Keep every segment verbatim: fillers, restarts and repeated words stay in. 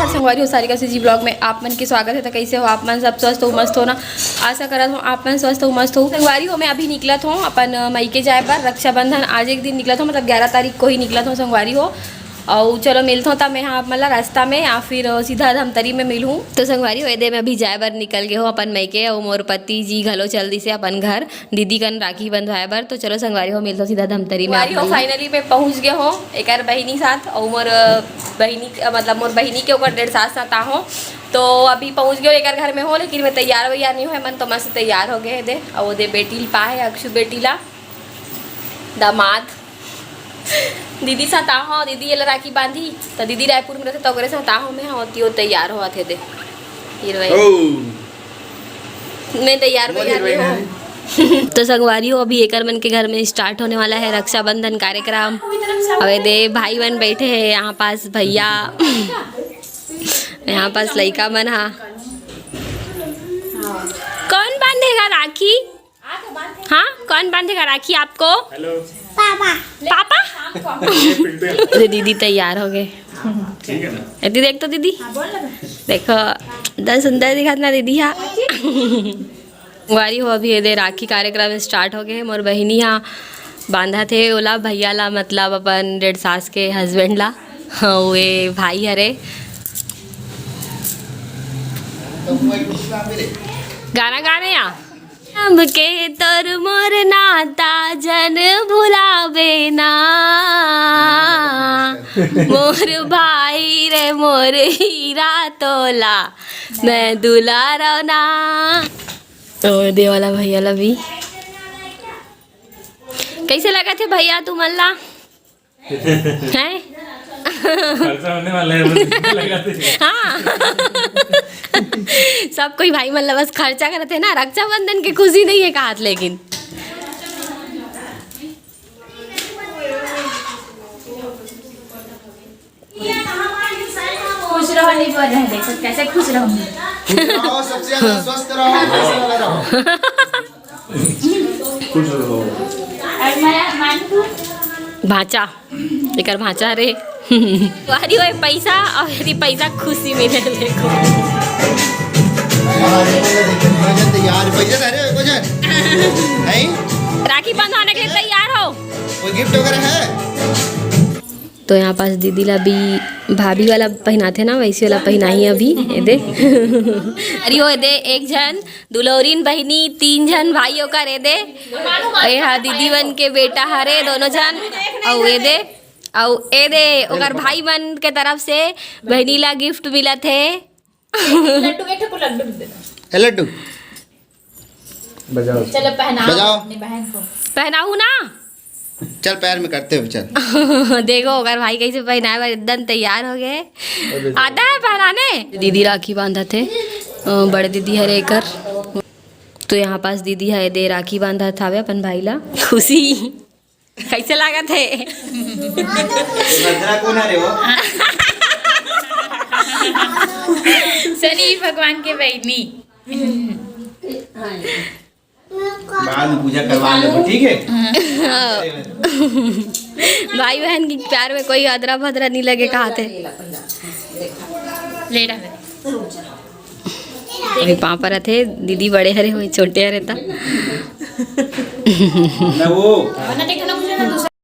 संगवारी हो, सारिका सी जी vlog में आप मन के स्वागत हे। त कइसे हो आप मन? सब स्वस्थ हो, मस्त हो ना? आशा करत हो आप मन स्वस्थ हो, मस्त हो। संगवारी हो, मैं अभी निकलत हो अपन, अ, मइके जाए बर। रक्षाबंधन आज एक दिन निकलत हो, मतलब ग्यारह तारीख को ही निकलत हो संगवारी हो। अउ चलो मिलत हो त मैं हा आप मन ला रास्ता में या फिर, अ, सीधा धमतरी में मिलहूँ। तो संगवारी हो, एदे मैं अभी जाए बर निकल गे हो अपन मइके, अउ मोर पति जी घलो चल दिसे अपन घर। दीदी कन राखी बंधवाए बर। तो चलो संगवारी हो, मिलथो सीधा धमतरी में संगवारी हो। आप मन ला। Finally मैं पहुंच गए हो एकर बहिनी साथ, अउ मोर, अ, बहिनी, अ, मतलब मोर बहिनी के ओकर डेढ़ सास साथ आहो। तो अभी पहुंच गए हो एकर घर में हो, लेकिन मैं तैयार वैयार नहीं हो, मन तो मस्त तैयार हो गए हे दे। अउ दे बेटी ल पाए हे, अक्षु बेटी ला, दामाद। दीदी साथ आहो, दीदी एला राखी बांधी, त दीदी रायपुर में रहते, त ओकरे साथ आहो मैं, हाँ, तियो तैयार होवत हे दे। हीरो हे। ओ। मैं तैयार मोर वैयार नहीं हीरोइन हूँ। तो संगवारी हो, अभी एकर मन के घर में start होने वाला है रक्षाबंधन कार्यक्रम। अबे दे भाई मन बैठे हैं यहाँ पास, भैया। यहाँ पास लइका मन हा। कौन बांधेगा राखी? हाँ, कौन बांधेगा राखी आपको? हेलो। पापा। पापा? ये पिंटू है। अरे दीदी तैयार हो गए। ठीक है ना? ए, दीदी देख तो दीदी। देखो, दस सुंदर दिखात ना दीदी हा। संगवारी हो, अभी एदे राखी कार्यक्रम start हो गए। मोर बहिनी हा बांधत हे ओला, भैया ला, मतलब अपन डेढ़ सास के husband ला। हाँ, वे भाई हरे। गाना गाने या? हमके तोर मोर नाता जन भुलावे ना, मोर भाई रे मोर हीरा तोला, मैं दुलारव ना। ओ दे वाला भैया ला भी। कैसे लगत हे भैया तुमन ला? हैं? खर्चा होने वाला है, बस लगा दे। हाँ। सब कोई भाई मन ला बस खर्चा करत हे ना, रक्षाबंधन के खुशी नहीं है कहत, लेकिन खुश रहो, नहीं बोल रहे हैं, देखो कैसे खुश रहूंगी। खुश रहो, सबसे ज्यादा स्वस्थ रहो, पैसे वाला रहो। खुश रहो। और मैं मानू। भांचा, एकर भांचा रे। वारी होए पैसा और यदि पैसा खुशी मिले देखो। यार, पैसा दे रहे हो, कुछ नहीं? राखी बंधवाने के लिए तैयार हो? कोई गिफ्ट वगैरह है? तो यहाँ पास दीदी ला भी भाभी वाला पहनाथे ना, वैसे वाला पहनाही अभी। ये दे। अरे वो दे, एक झन दुलौरिन बहिनी, तीन झन भाई ओकर। ये दे, ये हा दीदी मन के बेटा हरे दोनों झन। अउ ये दे, अउ ये दे ओकर भाई मन के तरफ से बहिनी ला गिफ्ट मिलत हे। लड्डू, एक ठो लड्डू दे दो। ए लड्डू। बजाओ। चलो पहनाओ बजाओ। अपनी बहन को। पहनाऊ ना। चल पैर में करते हुए चल। देखो ओकर भाई कैसे पहनाए बर एकदम तैयार हो गए। अरे। आता है पहनाने? दीदी राखी बांधत हे, अ, बड़े दीदी हरे एकर। तो यहाँ पास दीदी हे दे राखी बांधत हावे अपन भाई ला। खुशी। कैसे लागत हे? भद्रा कौन हरे वो? शनि भगवान के बहिनी। बाद में पूजा करवा लेबो, ठीक है? हाँ। भाई बहन के प्यार में कोई अदरा भदरा नहीं लगे, कहाथे। लेटा है। अभी पाँव परत हे, दीदी बड़े हरे, वही छोटे हरे ता। ना वो।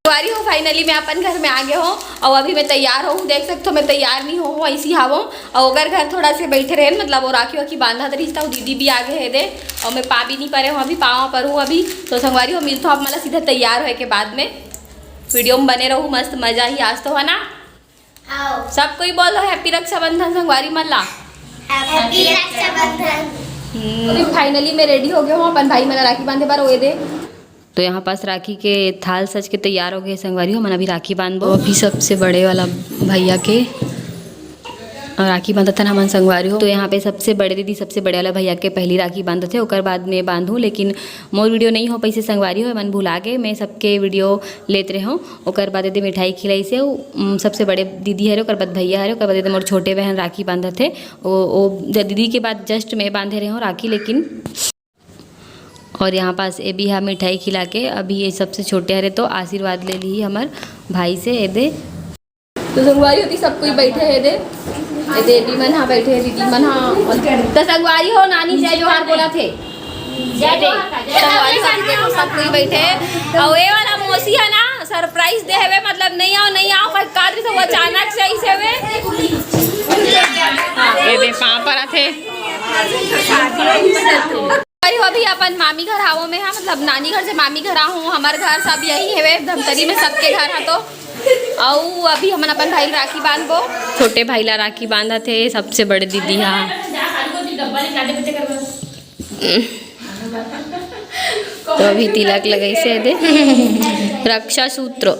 संगवारी हो, finally मैं अपन घर में आ गए हो और अभी मैं तैयार हूँ। देख सकते हो, मैं तैयार नहीं हूँ, ऐसी हावो। और अगर घर थोड़ा से बैठे रहे, मतलब वो राखी वाखी बांधत रहिस, तो दीदी भी आ गए हे दे, और मैं पा भी नहीं पा रहे हूँ, अभी पाँव पर हूँ अभी। तो संगवारी हो, मिलता हूँ आप मला सीधा तैयार होए के बाद में। वीडियो में बने रहू, मस्त मजा ही आज तो, है ना? आओ। सब कोई बोलो, "Happy रक्षाबंधन" संगवारी मन ला। Happy रक्षाबंधन। हम्म, अभी finally मैं ready हो गया हूँ अपन भाई मन ला राखी बांधे बर, ओए दे। तो यहाँ पास राखी के थाल सज के तैयार हो गए संगवारी हो, मन अभी राखी बांधबो। अभी सबसे बड़े वाला भैया के और राखी बांधत हन हमन संगवारी हो। तो यहाँ पे सबसे बड़े दीदी सबसे बड़े वाला भैया के पहली राखी बांधत हे, ओकर बाद में बांधू, लेकिन मोर वीडियो नहीं हो पैसे संगवारी हो, मन भुला गए, मैं सबके वीडियो लेत रहे हूँ। ओकर बाद एदे मिठाई खिलाइस हे, उ, उम, सबसे बड़े दीदी हरे, ओकर बाद भैया हरे, ओकर बाद एदे मोर छोटे बहन राखी बांधत हे। ओ, ओ, द-, दीदी के बाद just मैं बांधे रहे हूँ राखी, लेकिन और यहाँ पास ए भी हा मिठाई खिला के अभी ये सबसे छोटे हरे तो आशीर्वाद ले ली हमर भाई से। एदे तो संगवारी होती सब कोई बैठे हे दे। ये दीदी मन हा बैठे, दीदी मन हा। त संगवारी हो, नानी जय जोहार बोलथे। जय जोहार। संगवारी हो, अभी देखो सब कोई बैठे हे। अउ ये वाला मौसी हे ना, सरप्राइज दे हवे, मतलब नहीं आओ, नहीं आओ, कह कादरी से वो अचानक से ऐसे हवे। ये दे पाँव परत हे। अरे, अभी अपन मामी घर आवो में हा, मतलब नानी घर से मामी घर आहूँ, हमर घर सब यही हवे धमतरी में, सबके घर हा। तो अउ अभी हमन अपन भाई ला राखी बांधबो। छोटे भाई ला राखी बांधत हे सबसे बड़े दीदी हा। तो अभी तिलक लगाइसे दे, रक्षा सूत्र।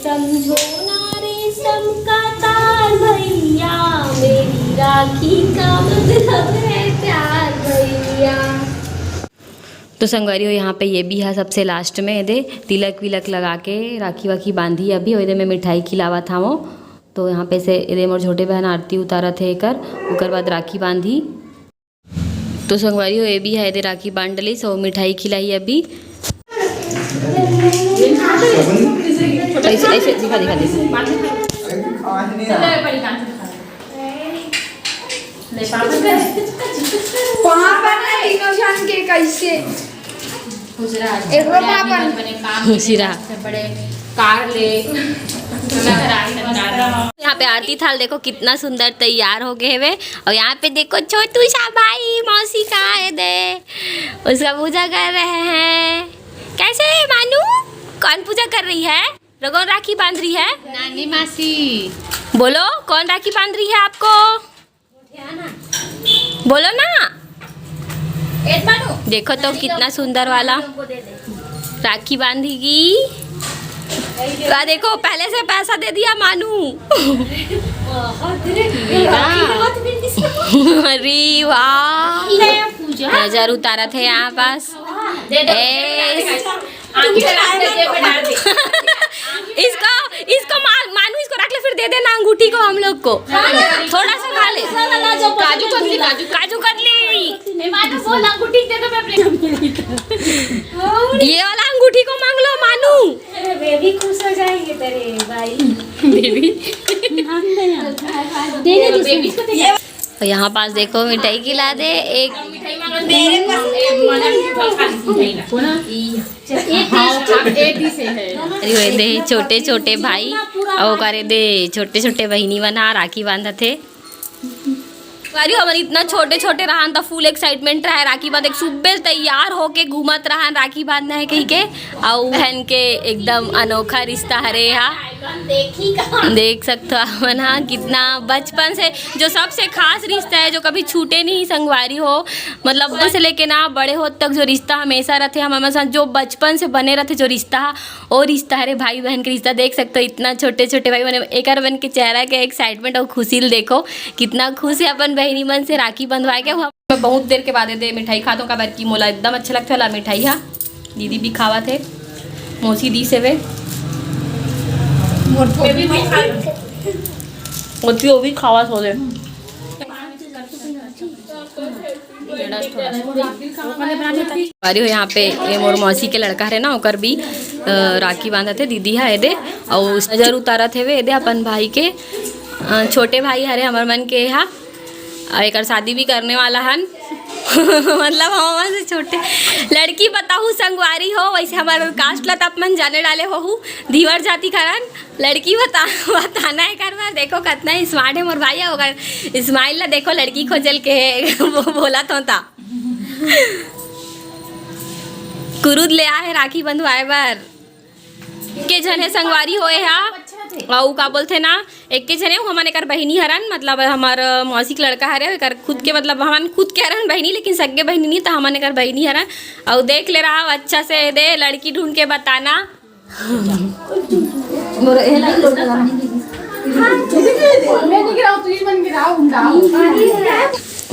समझो ना रेशम का तार भैया, मेरी राखी का मतलब है प्यार भैया। तो संगवारी हो, यहाँ पे ये भी हा सबसे लास्ट में दे तिलक विलक लगा के राखी वाखी बांधी अभी, और एदे में मिठाई खिलावत हावो। तो यहाँ पे से एदे मोर छोटे बहन आरती उतारत हे एकर, ओकर बाद राखी बांधी। तो संगवारी हो, ये भी हा एदे राखी बांध डलिस, सो मिठाई खिलाई अभी। ऐसे, ऐसे दिखा, दिखा, दिखा। पापा ने तीनों जन के कैसे? एकरो पापा ने। खुशी रहा। बड़े कार ले। यहाँ पे आरती थाल देखो कितना सुंदर तैयार हो गए हवे। और यहाँ पे देखो छोटू सा भाई मौसी का है दे, उसका पूजा कर रहे हैं। कैसे है मानू? कौन पूजा कर रही है? कौन राखी बांध रही है? नानी मासी। बोलो, कौन राखी बांध रही है आपको? बोलो ना। देखो तो कितना सुंदर वाला राखी बांधेगी। वाह, देखो पहले से पैसा दे दिया मानू। अरे वाह। नजर उतारत हे यहाँ पास। ए, इसको, इसको मा-, मानू इसको रख ले, फिर दे देना अंगूठी को हम लोग को। थोड़ा सा खा ले। काजू कतली, काजू, काजू कतली। ये वाला अंगूठी को मांग लो मानू। अरे बेबी खुश हो जाएंगे तेरे भाई। बेबी। और यहाँ पास देखो मिठाई खिला दे एक। अरे वो दे छोटे छोटे भाई, और करे दे छोटे छोटे बहिनी बना राखी बांधत हे। अरे हमन इतना छोटे छोटे रहन त फुल एक्साइटमेंट रहे राखी बांध, एक सुबह तैयार होके घूमत रहन राखी बांधना है कही के। अउ बहन के एकदम अनोखा रिश्ता हरे हा। देख सकते हो आप मन हा कितना बचपन से जो सबसे खास रिश्ता है, जो कभी छूटे नहीं संगवारी हो, मतलब बचपन से लेके ना बड़े होत तक जो रिश्ता हमेशा रहते हमारे साथ, जो बचपन से बने रहते जो रिश्ता, वो रिश्ता हरे भाई बहन के रिश्ता। देख सकते हो इतना छोटे छोटे भाई बने, एकर बहन के चेहरा के एक्साइटमेंट और खुशी ल देखो, कितना खुश है अपन बहनी मन से राखी बंधवाए के। मैं बहुत देर के बाद एदे मिठाई खात हूँ, काबर कि मोला एकदम अच्छा लगथे वाला मिठाई हा। दीदी भी खावत हे, मौसी दी से वे। मोर तो मोती वो भी खावत हो दे। बारी हो यहाँ पे ये मोर मौसी के लड़का हरे ना, ओकर भी, अ, राखी बांधत हे दीदी हा एदे, और नजर उतारत हे वे एदे अपन भाई के, अ, छोटे भाई हरे हमर मन के हा। अउ एकर शादी भी करने वाला हन। मतलब हम से छोटे लड़की बताहू संगवारी हो, वैसे हमारे कास्ट ला त आप मन जाने डाले होहू, धीवर जाति करन। लड़की बता, बताना है कर बार। देखो कितना ही स्मार्ट है मोर भाई, ओकर स्माइल ला देखो, लड़की खोजल के है। वो बोला तो था। कुरुद ले आए राखी बंधवाए बर। के झन हे संगवारी होए हा। अउ का बोलथे ना, एक के झने हमन एकर बहिनी हरन, मतलब हमर मौसी के लड़का हरे, एकर खुद के, मतलब हमन खुद के हरन बहिनी, लेकिन सगे बहिनी नहीं, त हमन एकर बहिनी हरन। अउ देख ले रहा अच्छा से दे, लड़की ढूंढ के बताना।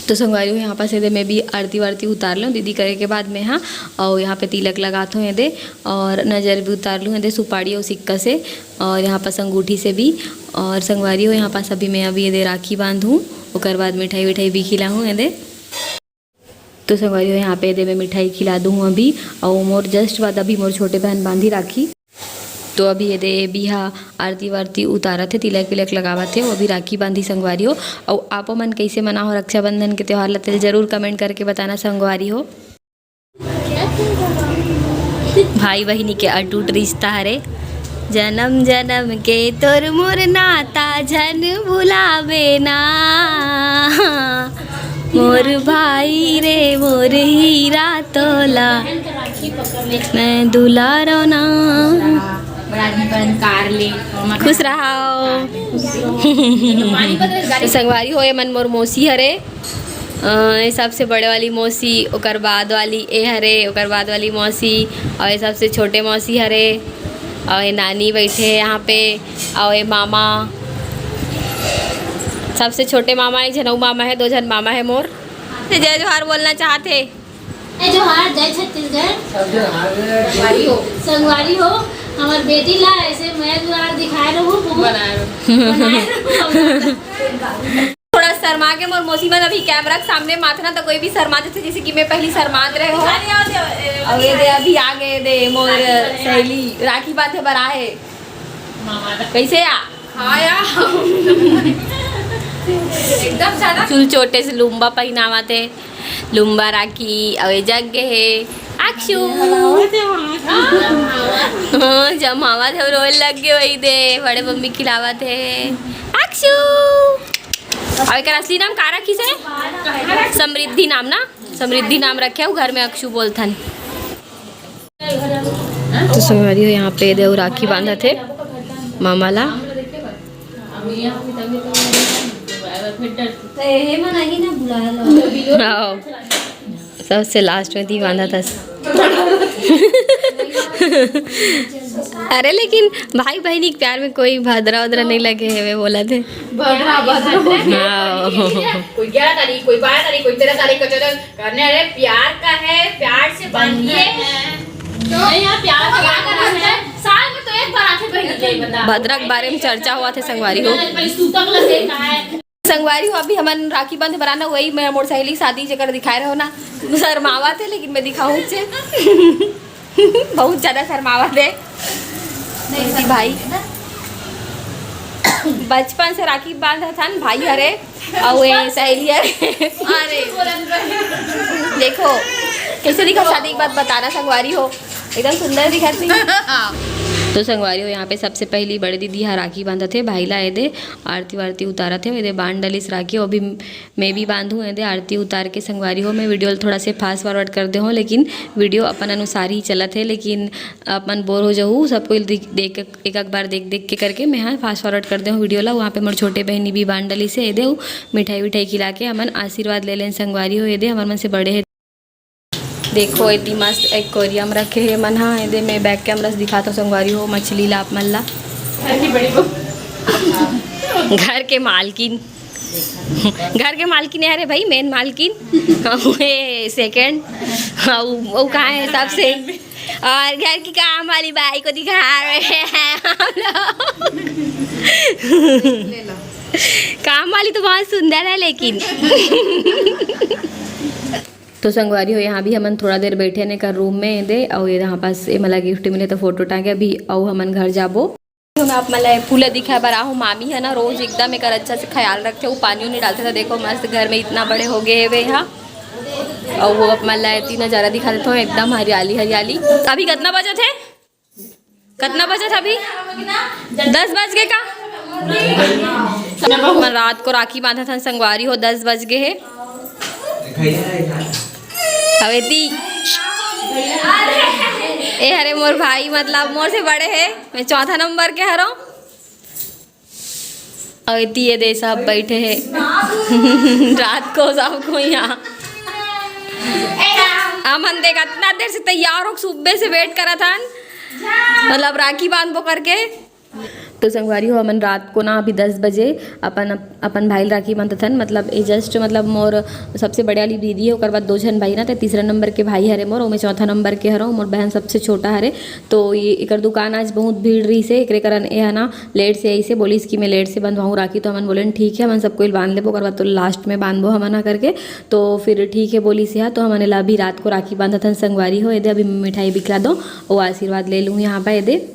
तो संगवारी हो, यहाँ पास एदे मैं भी आरती वारती उतार लूँ दीदी करे के बाद में, हाँ। और यहाँ पे तिलक लगात हूँ एदे, और नजर भी उतार लूँ एदे सुपारी और सिक्का से, और यहाँ पास अंगूठी से भी। और संगवारी हो, यहाँ पास अभी मैं अभी एदे राखी बांधूँ, ओकर बाद मिठाई विठाई भी खिलाहूँ एदे। तो संगवारी हो, यहाँ पे एदे मैं मिठाई खिला दूँ अभी, और मोर जस्ट बाद अभी मोर छोटे बहन बांधी राखी। तो अभी ये दे, ये भी हा आरती वारती उतारत हे, तिलक विलक लगावत हे, वो अभी राखी बांधी संगवारी हो। अउ आपो मन कइसे मनाहो रक्षाबंधन के त्योहार ला, तेल जरूर comment करके बताना संगवारी हो। भाई बहिनी के अटूट रिश्ता हरे, जन्म जन्म के तोर मोर नाता झन भुलावे ना, मोर भाई रे मोर हीरा तोला मैं दुलारो ना। खुश रहो। तो संगवारी हो, ये मन मोर मौसी हरे। अ, ये सबसे बड़े वाली मौसी, ओकर बाद वाली ए हरे, ओकर बाद वाली मौसी, और ये सबसे छोटे मौसी हरे, और ये नानी बैठे हे यहाँ पे, और ये मामा, सबसे छोटे मामा, एक झन अउ मामा हे, दो झन मामा हे मोर। जय जोहार बोलना चाहत हे। जय जोहार, जय छत्तीसगढ़। संगवारी हो, हमर बेटी ला ऐसे मैं दुआर दिखाए रहूं, बहुत बनाए रहूं। थोड़ा शर्मा के मोर मौसी मन अभी camera के सामने माथना, तो कोई भी शर्मा जथे, जैसे कि मैं पहली शर्मात रहे हो। अब ये दे, अभी आ गए दे मोर सहेली, राखी बांधे बर आहे। कैसे आ? हाँ यार। एकदम ज्यादा। चुल चोटे से लुम्बा पहिनावत हे, लुम्बा राखी, अउ ये जग गे हे अक्षु। हाँ, जमावत हे, रोए लग गे वही दे, बड़े मम्मी खिलावत हे अक्षु। अउ एकर असली नाम का रखिस हे? समृद्धि नाम ना, समृद्धि नाम रखे हे, घर में अक्षु बोलथन। तो संगवारी हो, यहाँ पे देव राखी बांधत हे मामा ला। आओ, सबसे last में दी बांधत हस। अरे लेकिन भाई बहिनी के प्यार में कोई भद्रा उद्रा नहीं लगे हे, मैं बोला थे। भद्रा, भद्रा। हाँ। कोई ग्यारह तारीख, कोई बारह तारीख, कोई तेरह तारीख का चौदह करने, अरे प्यार का है, प्यार से बांधिए। तो नहीं यार, प्यार का बात करना है। साल में तो एक बार आके बहन के बता। भद्रा के बारे में चर्चा होवत हे संगवारी हो। पहले सूतक लगे का है। संगवारी हो, अभी हमन राखी बंधे बर आना, वही मैं मोर सहेली शादी जेकर दिखाए रहो ना, शर्मावत हे, लेकिन मैं दिखाऊं छे। बहुत ज्यादा शर्मावत हे। नहीं, भाई, बचपन से राखी बांधत हन, भाई हरे, अउ ये सहेली हरे। अरे। देखो, कैसे दिखा शादी के बाद बताना संगवारी हो, एकदम सुंदर दिखत नहीं। तो संगवारी हो, यहाँ पे सबसे पहली बड़े दीदी हा राखी बांधत हे, भाई ला एदे आरती वारती उतारत हे, एदे बांध डलिस राखी, अभी मैं भी बांधूं एदे आरती उतार के संगवारी हो। मैं video ला थोड़ा से fast forward कर दे हूँ, लेकिन video अपन अनुसार ही चलत हे, लेकिन अपन bore हो जाहू, सब कोई देख, देख, एक एक बार देख देख के करके मैं हा fast forward कर दे हूँ video ला। वहाँ पे मोर छोटे बहनी भी बांध डलिस हे, एदे मिठाई विठाई खिला के हमन आशीर्वाद ले लेन संगवारी हो। एदे हमर मन से बड़े हे। देखो, एती मस्त aquarium रखे हे मन हा। एदे मैं back camera से दिखात हूँ संगवारी हो, मछली ला आप मन ला। घर की बड़ी बहू। घर के मालकिन। घर के मालकिन है रे भाई, main मालकिन। अउ ये second। अउ, अउ कहाँ है सबसे? और घर की काम वाली बाई को दिखा रहे हैं हम लोग। काम वाली तो बहुत सुंदर है लेकिन। तो संगवारी हो, यहाँ भी हमन थोड़ा देर बैठे ने कर room में एदे, अउ ये यहाँ पास ये मला gift मिले तो photo टांगे अभी, अउ हमन घर जाबो। मैं आप मन ला फूल दिखाए बर आहूँ। मामी है ना, रोज एकदम एकर अच्छा से ख्याल रखे, वो पानी उनी डालथे। तो देखो मस्त घर में इतना बड़े हो गए हुए यहाँ। और वो आप मन ला इतनी नजारा दिखा देता हूँ, एकदम हरियाली हरियाली। अभी कितना बजत हे? कितना बजत हे अभी? दस बज गए का? हमन रात को राखी बांधत हन संगवारी हो, दस बज गए हे। अउ एती ए हरे मोर भाई, मतलब मोर से बड़े हे, मैं चौथा नंबर के हरों। अउ एती ये दे सब बैठे हे। रात को सब कोई यहाँ। हमन देख इतना देर से तैयार हो, सुबह से wait करत हन, मतलब राखी बांधबो करके। तो संगवारी हो, हमन रात को ना अभी दस बजे अपन, अपन भाई ल राखी बांधत हन। मतलब ये just, मतलब मोर सबसे बड़े वाली दीदी है, ओकर बाद दो झन भाई ना, तो तीसरा नंबर के भाई हरे मोर, ओमे चौथा नंबर के हरो, मोर बहन सबसे छोटा हरे। तो ये एकर दुकान आज बहुत भीड़ रहिस हे, एकरे कारण ये ना late से आइस हे, बोलिस कि मैं late से बंधवाऊँ राखी। तो हमन बोलेन ठीक है, हमन सब कोई बांध लेबो, ओकर बाद तो last में बांधबो हमन हा करके। तो फिर ठीक है बोलिस हे, तो हमन एला अभी रात को राखी बांधत हन संगवारी हो। एदे अभी मिठाई बिखरा दो, ओ आशीर्वाद ले लूँ यहाँ पे एदे।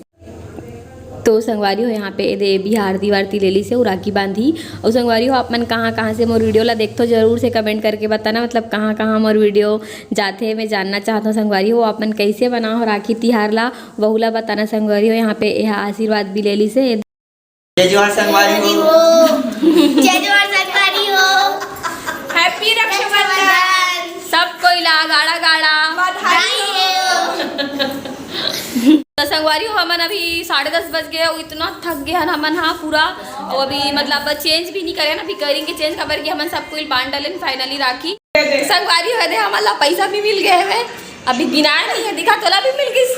तो संगवारी हो, यहाँ पे एदे बिहार दीवार ती ले ली से उ राखी बांधी। और संगवारी हो, आप मन कहाँ कहाँ से मोर वीडियो ला देखथो, जरूर से कमेंट करके बताना, मतलब कहाँ कहाँ मोर वीडियो जाथे, मैं जानना चाहत हूँ। संगवारी हो, आप मन कैसे मनाओ राखी तिहार ला, वहू ला बताना। संगवारी हो, यहाँ पे यह आशीर्वाद भी ले ली से। जय जोहार संगवारी हो। जय जोहार संगवारी हो। Happy रक्षाबंधन। सब कोई ला गाड़ा गाड़ा बधाई हो। तो संगवारी हो, हमन अभी साढ़े दस बज गए, इतना थक गए हन हमन, हाँ, पूरा। और अभी मतलब चेंज भी नहीं करे ना, अभी करेंगे चेंज, काबर कि हमन सब कोई बांध डालेन finally राखी। संगवारी हो, दे हमन ला पैसा भी मिल गए हवे, अभी गिनाए नहीं है, दिखा तोला भी मिल गइस।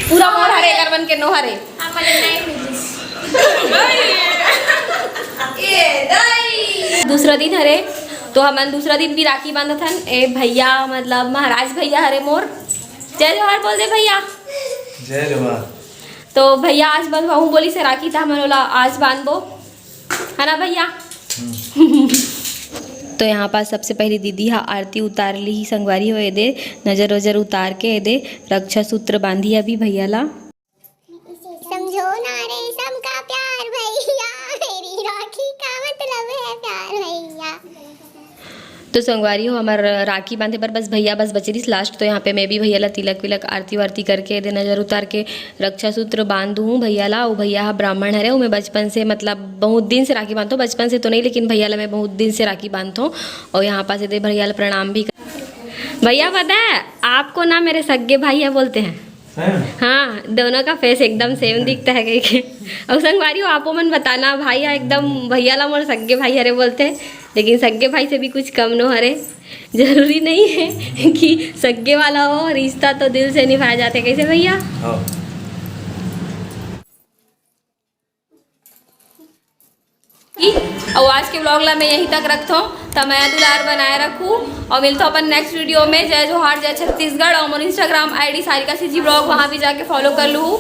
पूरा मोर हरे, एकर मन के नो हरे। दूसरा दिन हरे, तो हमन दूसरा दिन भी राखी बांधत हन। ए भैया, मतलब महाराज भैया हरे मोर। जय जोहार बोल दे भैया। जय जोहार। तो भैया आज बंधवाहूँ बोली से राखी, त हमन ओला आज बांधबो, है ना भैया? तो यहाँ पास सबसे पहली दीदी हा आरती उतार ली ही संगवारी हो, एदे नजर वजर उतार के एदे रक्षा सूत्र बांधी अभी भैया ला। समझो ना रेशम का प्यार भैया, मेरी राखी का मतलब है प्यार भैया। तो संगवारी हो, हमार राखी बांधे पर बस भैया बस बचे रहिस लास्ट। तो यहाँ पे मैं भी भैया ला तिलक विलक आरती वारती करके एदे नजर उतार के रक्षा सूत्र बांध दूँ भैया ला। वो भैया हा ब्राह्मण हरे, वो मैं बचपन से, मतलब बहुत दिन से राखी बांधतो, बचपन से तो नहीं, लेकिन भैया ला मैं बहुत दिन से राखी बांधतो। और यहाँ पास एदे भैया ला प्रणाम भी कर। भैया पता है, आपको ना मेरे सगे भाई है बोलते हैं। हैं? हाँ, दोनों का फेस एकदम सेम दिखता है कह के। और संगवारी हो, आपो मन बताना, भाई हा एकदम भैया ला मोर सगे भाई हरे बोलते हैं, लेकिन सगे भाई से भी कुछ कम नो हरे। जरूरी नहीं है कि सगे वाला हो, रिश्ता तो दिल से निभाया जाते। कैसे भैया? हाँ। और आज के व्लॉग ला मैं यहीं तक रखता हूँ। त मया दुलार बनाए रखू और मिलता हूँ अपन नेक्स्ट वीडियो में। जय जोहार, जय छत्तीसगढ़। और मोर Instagram ID Sarika CG vlog, वहाँ भी जाके फॉलो कर लू।